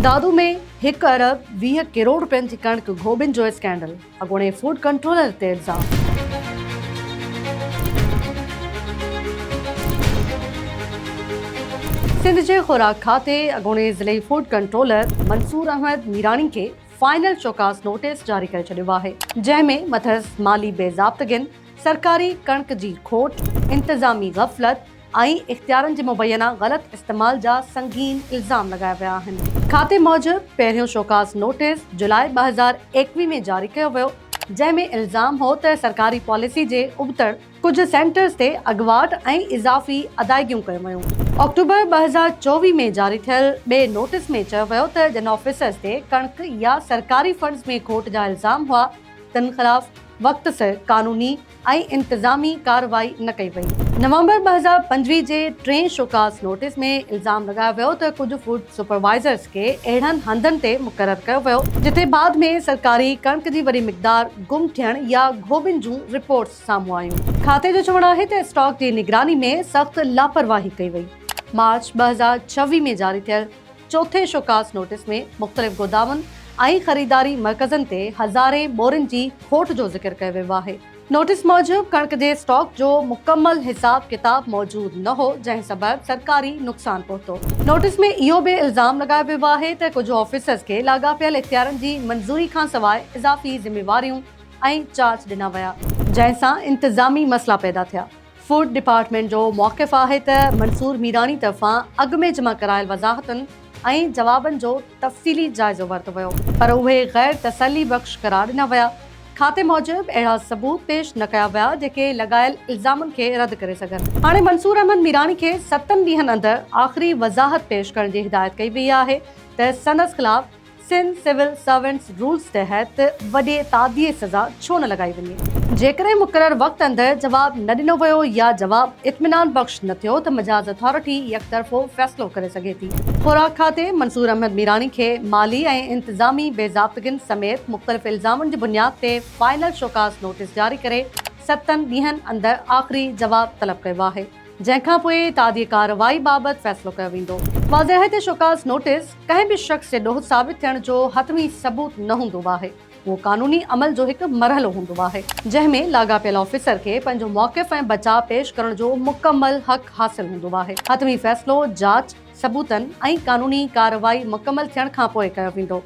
دادو ۾ هڪ ارب 20 ڪروڙ رپين جي ڪڻڪ گهوٻين جو اسڪينڊل، اڳوڻي فوڊ ڪنٽرولر تي الزام. سنڌ جي خوراڪ کاتي اڳوڻي ضلعي فوڊ ڪنٽرولر منصور احمد ميراڻي کي فائنل شوڪاز نوٽيس جاري ڪري ڇڏيو آهي، جنهن ۾ مٿس مالي بي ضابطگين، سرڪاري ڪڻڪ جي کوٽ، انتظامي غفلت ۽ اختيارن جي مبينا غلط استعمال جا سنگين الزام لڳايا ويا آهن. کاتي موجب پهريون شوڪاز نوٽيس جولاء 2021 ۾ جاري ڪيو ويو، جنهن ۾ الزام هو ته سرڪاري پاليسي جي ابتڙ ڪجهه سينٽرز تي اڳواٽ ۽ اضافي ادائيگيون ڪيون ويون. آڪٽوبر 2024 ۾ جاري ٿيل ٻئي نوٽيس ۾ چيو ويو ته جن آفيسرز تي ڪڻڪ يا سرڪاري فنڊز ۾ کوٽ جا الزام هئا، تن خلاف وقت سر قانوني ۽ انتظامي ڪارروائي نه ڪئي وئي. نومبر 2025 جي ٽئين شوڪاز نوٽيس ۾ الزام لڳايو ويو ته ڪجهه فوڊ سپروائزرز کي اهڙن هنڌن تي مقرر ڪيو ويو جتي بعد ۾ سرڪاري ڪڻڪ جي وڏي مقدار گم ٿيڻ يا گهوٻين جون رپورٽس سامهون آيون. کاتي جو چوڻ آهي ته اسٽاڪ جي نگراني ۾ سخت لاپرواهي ڪئي وئي. مارچ 2026 ۾ جاري ٿيل چوٿين شوڪاز نوٽيس ۾ مختلف گودامن ۽ خريداري مرڪزن تي هزارين ٻورين جي کوٽ جو ذڪر ڪيو ويو آهي. نوٽيس موجب ڪڻڪ جي اسٽاڪ جو مڪمل حساب ڪتاب موجود نه هو، جنهن سبب سرڪاري نقصان پهتو. نوٽيس ۾ اهو به الزام لڳايو ويو آهي ته ڪجهه آفيسرز کي لاڳاپيل اختيارن جي منظوري کانسواء اضافي ذميواريون ۽ چارج ڏنا ويا، جنهن سان انتظامي مسئلا پيدا ٿيا. فوڊ ڊپارٽمينٽ جو موقف آهي ته منصور ميراڻي طرفان اڳ ۾ جمع ڪرايل وضاحتن ۽ جوابن جو تفصيلي جائزو ورتو ويو پر اهي غير تسلي بخش قرار ڏنا ويا. کاتي موجب اهڙا ثبوت پيش نه ڪيا ويا جيڪي لڳايل الزامن کي رد ڪري سگهن. هاڻي منصور احمد ميراڻي کي ستن ڏينهن اندر آخري وضاحت پيش ڪرڻ جي هدايت ڪئي وئي آهي ته سندس خلاف سنڌ سول سرونٽس رولز تحت وڏي تعديي سزا ڇو نه لڳائي وڃي؟ جيڪڏهن مقرر وقت اندر جواب نه ڏنو ويو يا جواب اطمينان بخش نه ٿيو ته مجاز اٿارٽي يڪطرفو فيصلو ڪري سگهي ٿي. خوراڪ کاتي منصور احمد ميراڻي کي مالي ۽ انتظامي بي ضابطگين سميت مختلف الزامن جي بنياد تي فائنل شوڪاز نوٽيس جاري ڪري ستن ڏينهن اندر آخري جواب طلب ڪيو آهي. جنهن کان پوء تعدي ڪارروائي بابت فيصلو ڪيو ويندو. واضح آهي ته شوڪاز نوٽيس ڪنهن به شخص جي ڏوهه ثابت ٿيڻ جو حتمي ثبوت نه هوندو آهي، اهو قانوني عمل جو هڪ مرحلو هوندو آهي، جنهن ۾ لاڳاپيل آفيسر کي پنهنجو موقف ۽ بچاء پيش ڪرڻ جو مڪمل حق حاصل هوندو آهي. حتمي فيصلو جاچ، ثبوتن ۽ قانوني ڪارروائي مڪمل ٿيڻ کان پوء ڪيو ويندو.